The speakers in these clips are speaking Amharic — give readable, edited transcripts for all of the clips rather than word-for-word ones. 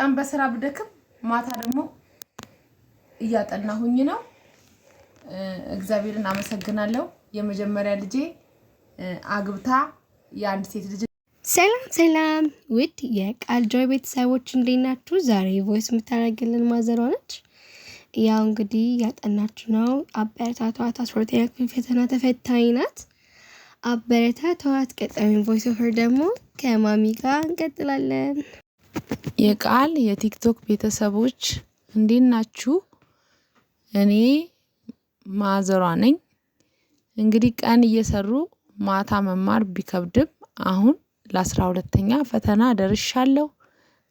ቀን በስራ ብደክም ማታ ደግሞ እያጠናሁኝ ነው። እግዚአብሔርን አመሰግናለሁ። የመጀመሪያ ልጄ አግብታ የአንድ ሴት ልጅ። ሰላም ሰላም፣ ውድ የቃል ጆይ ቤተሰቦች፣ እንዴት ናችሁ? ዛሬ voice የምታደርግልን ማዘሯ ነች። ያው እንግዲህ ያጠናችሁ ነው። አበረታቷት። 12ኛ ክፍል ፈተና ተፈታኝ ናት። አበረታቷት። ቀጣዩን voice over ደግሞ ከማሚ ጋር እንቀጥላለን። የቃል የቲክቶክ ቤተሰቦች፣ እንዴት ናችሁ? እኔ ማዘሯ ነኝ። እንግዲህ ቀን እየሰሩ ማታ መማር ቢከብድም አሁን ለ12ኛ ፈተና ደርሻለሁ።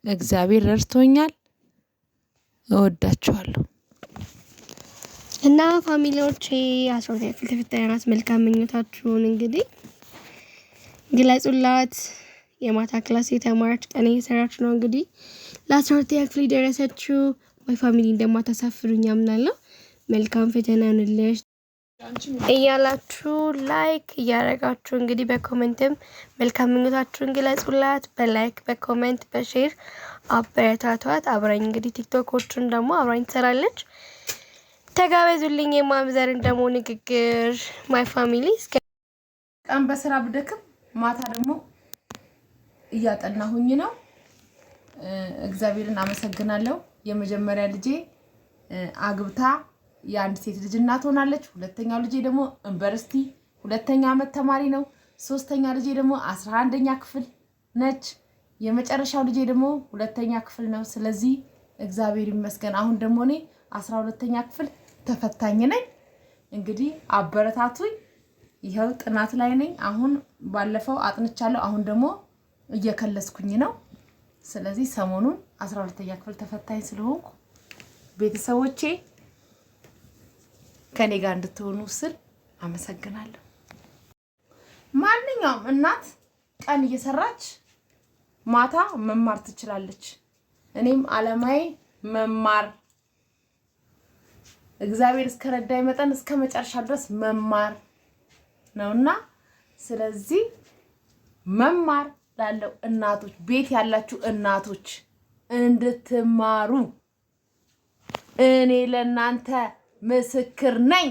እግዚአብሔር ረድቶኛል። እወዳችኋለሁ። እና family ዎቼ፣ 12ኛ ክፍል ተፈታኝ ናት። መልካም ምኞታችሁን እንግዲህ ግለጹላት። የማታ class የተማረች ቀን እየሰራች ነው እንግዲህ ለ12ኛ ክፍል የደረሰችው። My family፣ እንደማታሳፍሩኝ አምናለሁ። መልካም ፈተና ይሁንልሽ እያላችሁ like እያደረጋችሁ እንግዲህ በ comment ም መልካም ምኞታችሁን ግለጹላት። በ like፣ በ comment፣ በ share አበረታቷት። አብራኝ እንግዲህ ቲክቶኮቹን ደግሞ አብራኝ ትሰራለች። ተጋበዙልኝ የማምዘርን ደግሞ ንግግር my family። ቀን በስራ ብደክም ማታ ደግሞ እያጠናሁኝ ነው። እግዚአብሔርን አመሰግናለሁ። የመጀመሪያ ልጄ አግብታ የአንድ ሴት ልጅ እናት ሆናለች። ሁለተኛው ልጄ ደግሞ ዩኒቨርሲቲ ሁለተኛ ዓመት ተማሪ ነው። ሶስተኛ ልጄ ደግሞ 11ኛ ክፍል ነች። የመጨረሻው ልጄ ደግሞ ሁለተኛ ክፍል ነው። ስለዚህ እግዚአብሔር ይመስገን። አሁን ደግሞ እኔ 12ኛ ክፍል ተፈታኝ ነኝ። እንግዲህ አበረታቱኝ። ይኸው ጥናት ላይ ነኝ። አሁን ባለፈው አጥንቻለሁ። አሁን ደግሞ እየከለስኩኝ ነው። ስለዚህ ሰሞኑን 12ኛ ክፍል ተፈታኝ ስለሆንኩ ቤተሰቦቼ ከኔ ጋር እንድትሆኑ ስል አመሰግናለሁ። ማንኛውም እናት ቀን እየሰራች ማታ መማር ትችላለች። እኔም አላማዬ መማር፣ እግዚአብሔር እስከረዳኝ መጠን እስከ መጨረሻ ድረስ መማር ነውና፣ ስለዚህ መማር ላለው እናቶች፣ ቤት ያላችሁ እናቶች እንድትማሩ እኔ ለእናንተ ምስክር ነኝ።